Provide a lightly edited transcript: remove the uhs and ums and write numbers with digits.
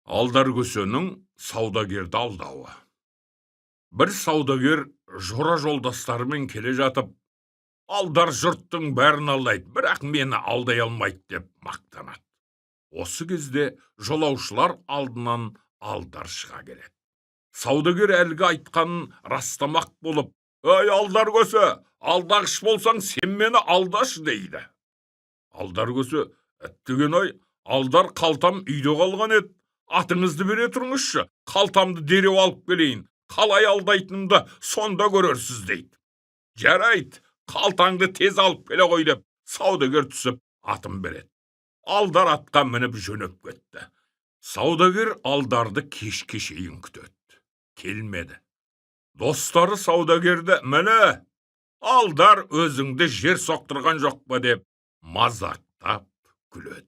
Алдар көсенің саудагерді алдауы. Бір саудагер жора жолдастарымен келе жатып, «Алдар жұрттың бәрін алдайды, бірақ мені алдай алмайды», – деп мақтанады. Осы кезде жолаушылар алдынан Алдар шыға келеді. Саудагер әлгі айтқанын растамақ болып: «Ей, Алдар көсе, алдағыш болсаң, сен мені алдашы», – дейді. Алдар көсе: «Әттеген ай, алдар қалтам үйде қалған еді, атыңызды бере тұрыңызшы, қалтамды дереу алып келейін, қалай алдайтынымды сонда көрерсіз», – дейді. «Жарайды, қалтаңды тез алып келе ғой», – деп саудагер түсіп, атын береді. Алдар атқа мініп жөнеп кетті. Саудагер Алдарды кешке шейін күтеді, келмеді. Достары саудагерді: «Міне, Алдар өзіңді жер соқтырған жоқ па?» – деп мазақтап күледі.